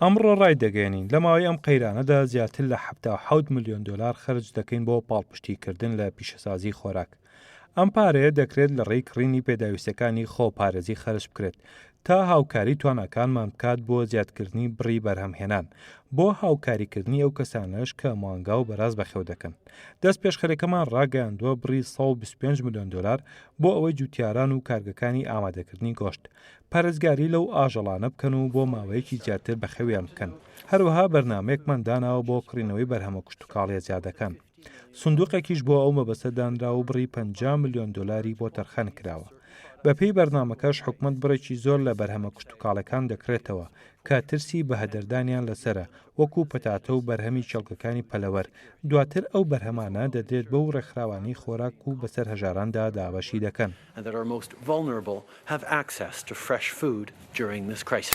ئەمڕۆ ڕایدەگەیەنین، لە ماوەی ئەم قەیرانەدا زیاتر لە 77 ملیۆن دۆلار خەرج دەکەین بۆ پاڵپشتیکردن لە پیشەسازی خۆراک. ئەم پارەیە دەکرێت لە ڕێی کڕینی پێداویستیەکانی خۆپارێزی خەرج بکرێت تا هاوکاری تواناکانمان بکات بۆ زیادکردنی بڕی بەرهەمهێنان، بۆ هاوکاریکردنی ئەو کەسانەش کە مانگا و بەراز بەخێو دەکەن. دەستپێشخەرەکەمان ڕاگەیاندووە بڕی 125 ملیۆن دۆلار بۆ ئەوەی جوتیاران و کارگەکانی ئامادەکردنی گۆشت پارێزگاری لەو ئاژەڵانە بکەن و بۆ ماوەیەکی زیاتر بەخێویان بکەن. هەروەها بەرنامەیەکمان داناوە بۆ کڕینەوەی بەرهەمە کشتوکاڵیە زیادەکان. سندوقێکیش بۆ ئەو مەبەستە دانرا و بڕی 50 ملیۆن دۆلاری بۆ تەرخان کراوە. بەپێی بەرنامەکەش حکومەت بڕێکی زۆر لە بەرهەمە کشتوکاڵەکان دەکڕێتەوە کە ترسی بەهەدەردانیان لەسەرە وەکو پەتاتە و بەرهەمی کێڵگەکانی پەلەوەر، دواتر ئەو بەرهەمانە دەدرێت بەو ڕێکخراوانەی خۆراک و بەسەر هەژاراندا دابەشی دەکەن. and that our most vulnerable have access to fresh food during this crisis.